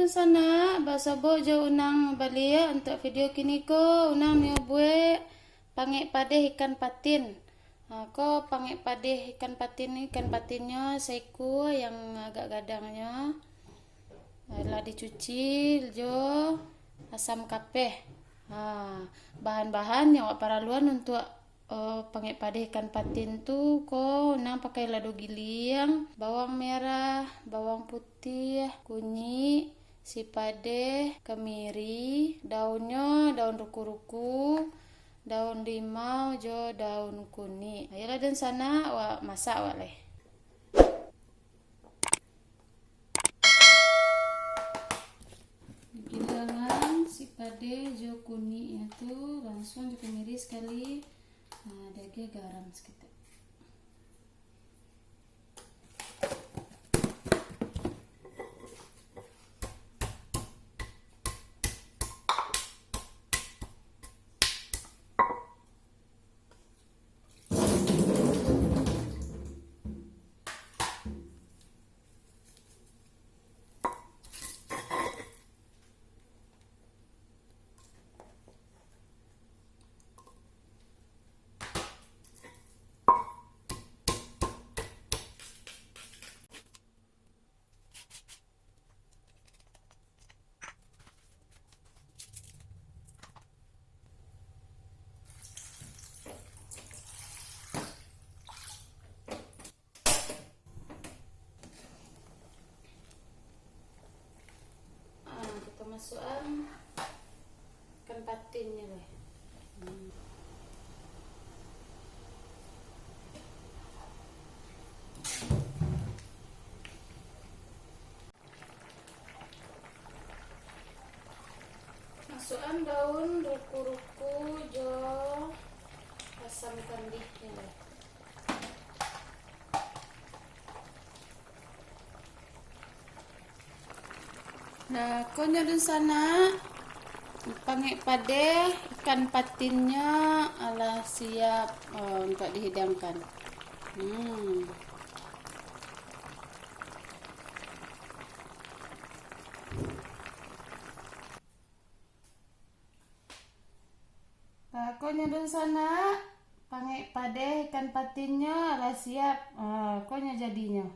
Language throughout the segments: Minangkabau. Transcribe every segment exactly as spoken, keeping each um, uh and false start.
Sanak, basobok jo Unang baliak untuak video kini ko. Unang nio buek pangek padeh ikan patin. Ha, ko pangek padeh ikan patin, ikan patinnyo saikua yang agak gadangnyo. Ha, lah dicuci jo asam kapeh. Ha, bahan-bahan yang awak paraluan untuak, eh, pangek padeh ikan patin tu, ko Unang pakai lado giliang, bawang merah, bawang putih, kunyik, sipadeh, kemiri, daunnyo daun ruku-ruku, daun limau jo daun kunik. Iyolah dunsanak, awak masak awak lai. Giliangan sipadeh jo kuniknyo tu langsuang jo kemiri sakali. Nah, diagiah garam saketek. Ah, kita masukan ikan patinnyo lai. Hmm. Masukan daun ruku-ruku jo asam kandihnyo lai. Nah, ko nyo dunsanak, pangek padeh ikan patinnyo alah siap, eh, untuak dihidangkan. Hmm. Nah, ko nyo dunsanak, pangek padeh ikan patinnyo alah siap. Ah, ko nyo jadinyo.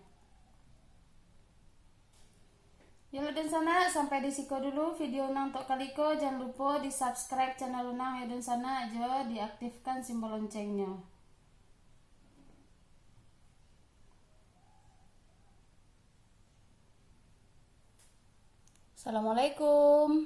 Yo dunsanak, sampai di siko dulu video Unang untuak kali ko. Jan lupo di-subscribe channel Unang yo dunsanak, jo diaktifkan simbol loncengnyo. Assalamualaikum.